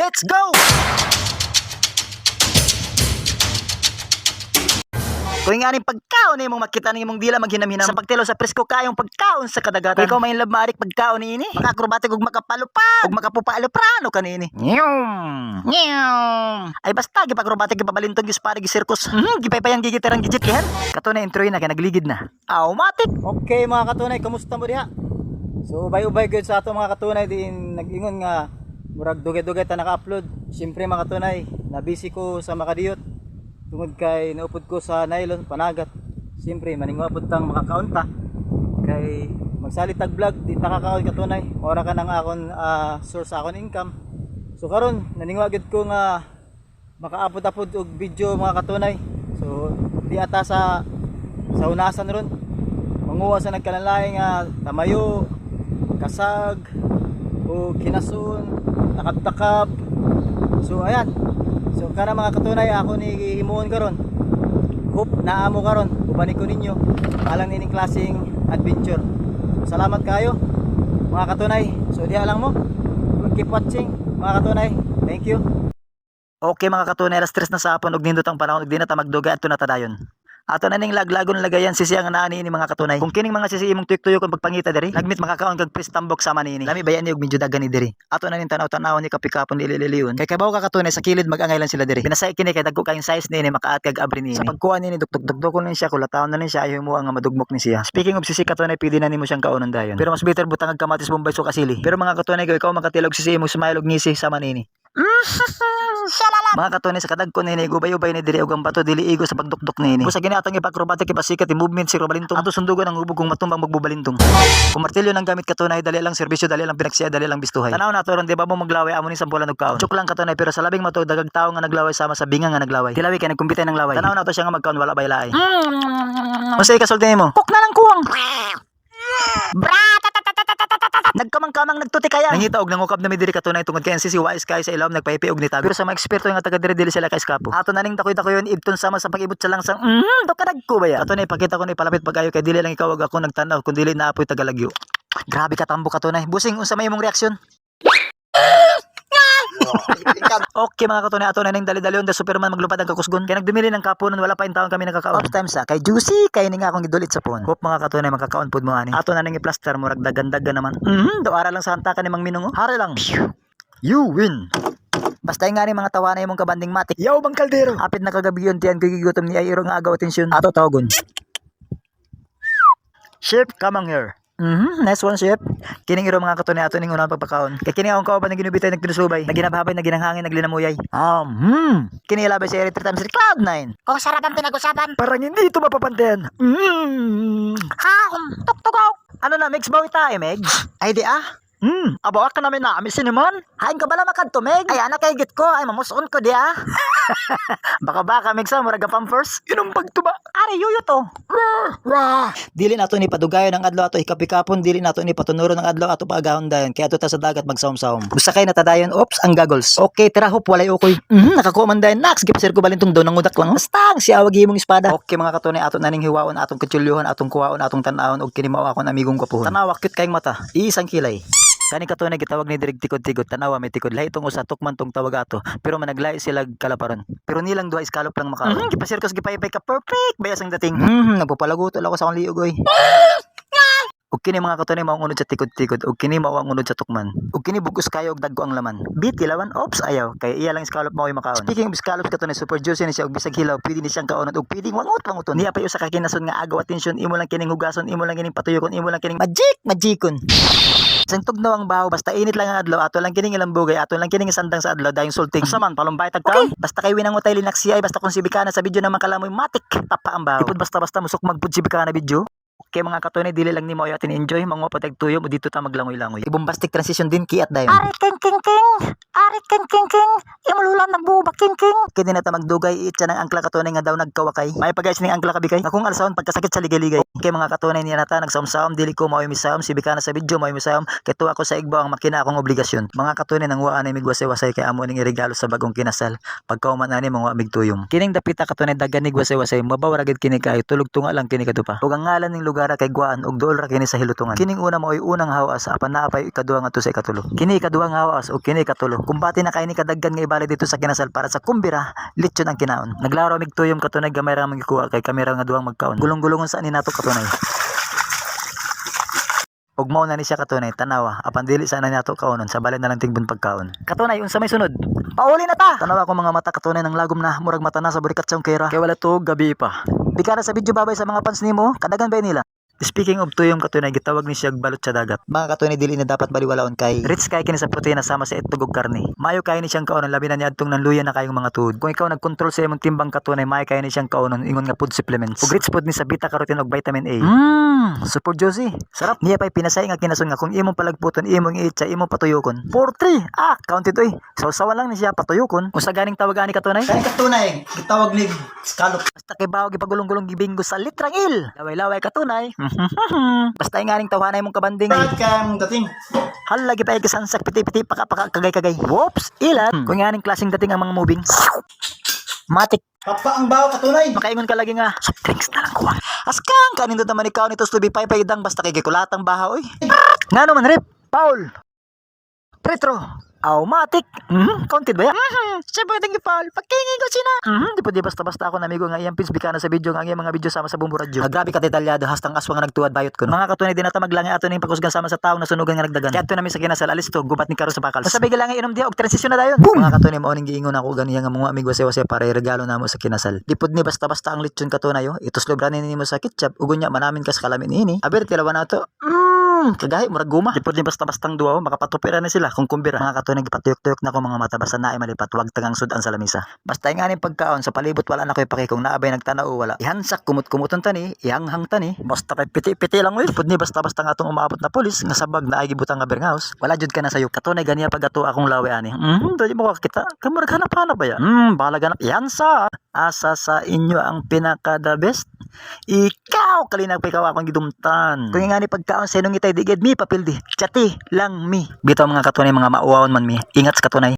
Let's go! Kung nga ning pagkaon imong makita ning imong dila maghinam-hinam sa pagtilo sa presko kayong pagkaon sa kadagatan. Kung ikaw may love maarik pagkaon niini, makaakrobatic ug makapalupad ug makapupa-aluprano kanini. Nyum. Nyum. Ay basta gipakrobatic, gipabalintong, gispara, gisirkus. Gipaypayang gigiterang gijit kihan. Kato na intro na kay nagligid na. Automatic. Okay mga katunay, kumusta mo diha? So ubay-ubay gyud sa ato mga katunay diin nag-ingon nga murag dugay-dugay ta naka-upload. Siyempre mga katunay, na busy ko sa makadiyot tungod kay naupod ko sa nylon panagat. Siyempre maningwa pud tang makakaunta kay magsalit tag vlog di ta kakaon katunay. Ora ka nang akon source sa akon income. So karon naningwa gyud ko nga makaapod-apod og video mga katunay. So di ata sa unasan ron manguha sa nagkalanlaing nga tamayo, kasag, o kinasun, takab-takab. So ayan. So kana mga katunay ako ni himuon karon. Hope naamo karon uban ko ninyo alang nining klaseng adventure. So, salamat kayo mga katunay. So diha lang mo. Keep watching mga katunay. Thank you. Okay mga katunay, alas 3 na sa hapon ug nindot ang panahon ug di na ta magduga, adto na ta dayon. Ato na ning laglagon lagayan sisi ang naa niini mga katunay. Kung kining mga sisi imong tuyok-tuyok ang pagpangita diri, lagmit makakaon kag pres tambok sama niini. Lami bayan ni og medyo dagan ni diri. Ato na ning tanaw-tanaw ni kapikapon dilililiyon. Kay kabaw ka katunay sa kilid magangay lang sila diri. Binasay kini kay dagko kayong size niini makaat kag abri niini. Sa pagkuha niini dukduk-dukdukon ni siya, kulataon na ni siya ayo mo ang madugmok ni siya. Speaking of sisi katunay, pwede na nimo siyang kaonon dayon. Pero mas better butang ag kamatis bombay so kasili. Pero mga katunay, kung ikaw makatilog sisi imong smile og ngisi sama niini. Mga katunay sa kadagko nini gubay-ubay ni diri og ang bato dili igo sa pagdukduk nini. Busa gini atong ipakrobatic ipasikat i movement si Robalintong. Ato sundugon ang hubog kung matumbang magbubalintong. Kung martilyo nang gamit katunay, dali lang serbisyo, dali lang pinaksiya, dali lang bistuhay. Tanaw na to ron di ba mo maglaway amo ni sampulan og kaon. Joke lang katunay, pero sa labing matuod dagag tawo nga naglaway sama sa binga nga naglaway. Tilawi kay nagkumpite ng laway. Tanaw na to siya nga magkaon wala bay laay. Unsay kasulti nimo? Kok na lang kuwang. Nagkamang-kamang nagtuti kaya. Nangita og nangukab na mi diri katunay tungod kay ang sisi wais kay sa ilawom nagpahipi og nitago. Pero sa mga eksperto nga taga diri dili sila ka eskapo. Ato na ning dakoy-dakoyon ibton sama sa pag-ibot sa langsang. Do kadagko ba ya? Ato na ipakita ko na ipalapit pag-ayo kay dili lang ikaw ug ako nagtan-aw kun dili na apoy tagalagyo. Grabe ka tambo katunay. Busing, unsa may imong reaksyon? Okay mga katunay, ato na ning dali-dalion da Superman maglupad ang kakusgon. Kay nagdumili ng kapunon wala pa in taon kami nakakaon. Off time sa kay juicy kay ni nga akong gidulit sa phone. Hope mga katunay makakaon pud mo ani. Ato na ning i-plaster murag dagan-dagan naman. Do ara lang sa hanta ni Mang Minong. Oh. Hara lang. You win. Basta nga ni mga tawana imong kabanding matik. Yaw bang kaldero. Hapit na kagabi yun tiyan ko gigutom ni ay iro nga agaw atensyon. Ato tawagon. Chef, come on here. Nice one, chef. Kining iro mga katunay ato ning unang pagpakaon. Kay kini akong kauban nga ginubitay nagtinuslubay, naginabhabay, naginanghangin, naglinamuyay. Kini ilabay sa 3 times cloud 9. Kung sarap ang pinag-usapan. Parang hindi ito mapapantayan. Ha, tuktugaw. Ano na, mix bawi tayo, Meg? Ay di ah. Abawa ka namin na, amin siniman. Hain ka bala makadto, Meg? Ay, anak kay git ko, ay mamuson ko di ah. Baka baka, Meg sa, murag ka pampers. Yun ang pagtuba. Are, yuyo to. Dili nato ni padugayon ang adlaw ato ikapikapon, dili nato ni patunuro ng adlaw ato paagahon dayon. Kaya ato ta sa dagat magsaom-saom. Busa kay natadayon, ops, ang goggles. Okay, tira hop, walay ukoy. Nakakuha man dayon, naks, gipsir ko balintong daw nangudak lang. Basta ang siya wag imong espada. Okay mga katunay, ato naning hiwaon, atong kutsulyuhan, atong kuwaon, atong tan-awon og kini mao akong amigong kapuhon. Tanawa cute kayong mata. Iisang kilay. Kani katunay gitawag ni dirig tikod-tikod, tanawa may tikod lahi tong usa tukman tong tawag ato pero managlai sila kalaparon pero nilang duha iskalop lang makaon. Gipasirkos gipaypay ka perfect bayas ang dating. Nagpapalaguto lang ako sa akong liog oy. Ug kini mga katunay mao ang unod sa tikod-tikod ug kini mao ang unod sa tukman. Ug kini bugos kayo og dagko ang laman. Bit ilawan ops ayaw kay iya lang scallop mao makaon. Speaking of scallops katunay, super juicy ni siya ug bisag hilaw pwede ni siyang kaonon ug pwedeng wangot-wangoton. Niya pa usa ka kinason nga agaw atensyon, imo lang kining hugason, imo lang kining patuyokon, imo lang kining magic magikon. Sang tugnaw ang baho, basta init lang ang adlaw, ato lang kining ilambugay, ato lang kining sandang sa adlaw dayong sulting. Unsa man palumbay tag okay. Basta kay winangutay linaksi ay basta kung si Bikana sa video naman kalamoy matik tapa ang baho. Ipod basta-basta musok magpud si Bikana video. Okay mga katunay, dili lang nimo ayo atin enjoy, manguha patag tuyo mo dito ta maglangoy-langoy. Bombastic transition din kiat dayon. Ari king king king. Ari king king king. Imululan nagbuba king king. Kini na ta magdugay itsa ng angkla katunay nga daw nagkawakay. May pagayos ning angkla kabikay. Nga kung alsahon pagkasakit sa ligay-ligay. Okay mga katunay niya nata nagsaom-saom dili ko mao'y misaom si Bikana sa video mao'y misaom kay tuwa ko sa igbaw ang makina akong obligasyon. Mga katunay nang waan ay migwasay-wasay kay amo ning iregalo sa bagong kinasal. Pagkauman ani mga mig tuyom. Kining dapita katunay dagan ni gwasay-wasay mabaw ra gid kini kaayo tulog tunga lang kini kadto pa. Ug ang ngalan ning lugar ra kay guwaan ug duol ra kini sa hilutungan. Kining una maoy unang hawas, apan naa pay ikaduha ngadto sa ikatulo. Kini ikaduhang hawas ug kini ikatulo. Kumbati na kay ni kadaghan nga ibali dito sa kinasal para sa kumbira, litson ang kinaon. Naglaro mig tuyom, katunay, gamay ra man gikuha kay kami ra nga duhang magkaon. Gulong-gulongon sa ni nato, katunay. Ug mao na ni siya, katunay, tanawa, apan dili sana nato kaonon, sa balay na lang tingbon pagkaon. Katunay, unsa may sunod? Pauli na ta. Tanawa akong mga mata, katunay, ng lagom na, murag mata na sa burikatsong kera. Kay wala tuog, gabi pa. Bikara sa video, babay sa mga fans nimo, kadagan ba nila? Speaking of tuyom, katunay, gitawag ni siya balot sa dagat. Mga katunay, dili na dapat baliwalaon kay rich kay kini sa protina sama sa itlog ug karne. Mayo kay ni siyang kaonon, labi na niadtong nanluya na kayong mga tuhod. Kung ikaw nagkontrol sa imong timbang, katunay, mayo kay ni siyang kaonon ingon nga food supplements. Ug rich food ni sa beta carotene ug vitamin A. Super juicy. Sarap. Niya pay pinasay nga kinason nga kung imong palagputon, imong iitsa, imong patuyokon. 4-3. Ah, counted oy. Sawsawan lang ni siya, patuyokon. Unsa ganing tawag ani, katunay? Kani, katunay, gitawag ni scallop. Basta kay bawo gipagulong-gulong, gibinggo sa litrang il. Laway-laway, katunay. Basta nganing tawhanay mong kabanding. Bakit kang dating? Hala, gipay kisansak piti-piti paka-paka kagay-kagay. Whoops, ilat. Kung nganing klaseng dating ang mga moving. Matik. Papa ang bawo, katunay. Makaingon ka lagi nga. Soft drinks na lang kuha. Askang kanindot naman ikaw nito slubi pay pay dang basta kay gikulatang baha oy. Ngano man rip? Paul. Pretro. Automatic. Counted ba ya? Siyempre, thank you, Paul. Pagkingin ko sina. Di po di basta-basta ako namigo nga iyang pins bikana sa video nga ang iyang mga video sama sa Bumbo Radyo. Ah, grabe ka detalyado hastang aswang nga nagtuwad bayot ko. No? Mga katunay, di nata maglangi ato ning pagkusgan sama sa taong nasunugan nga nagdagan. Kaya ato namin sa kinasal alis to gubat ni karon sa bakal. Basta bigla nga inom diha og transisyon na dayon. Boom! Mga katunay, mao ning giingon ako ganiya nga mga amigo wase para regalo namo sa kinasal. Di pud ni basta-basta ang lechon, katunay, oh. Ituslob ra ni nimo sa ketchup ug unya manamin ka sa kalami niini. Aber tilawan nato. Kagahi murag guma. Di pud ni basta-bastang duwa, oh. Makapatupira na sila kung kumbira. Mga katunay, gipatuyok-tuyok na ko mga mata basta naay malipat, wag tangang sudan sa lamisa. Basta yung aning pagkaon sa palibot, wala na ko'y paki kung naabay nagtanaw o wala. Ihansak kumot-kumuton tani, ihanghang tani. Basta kay piti-piti lang oy. Pud ni basta-basta nga atong umaabot na pulis nga sabag na ay gibutang nga beernghaus. Wala jud ka na sayo. Katunay, ganiya pag ato akong laway ani. Dili mo kakita. Kamurag hanap-hanap ba ya? Bahala ganap. Ihansa. Asa sa inyo ang pinaka the best? Ikaw kalinag pa ikaw akong gidumtan. Kung nga ni pagkaon sa inong itay digid mi papildi. Chati lang mi. Bitaw, mga katunay, mga mauwaon man mi. Ingat sa katunay.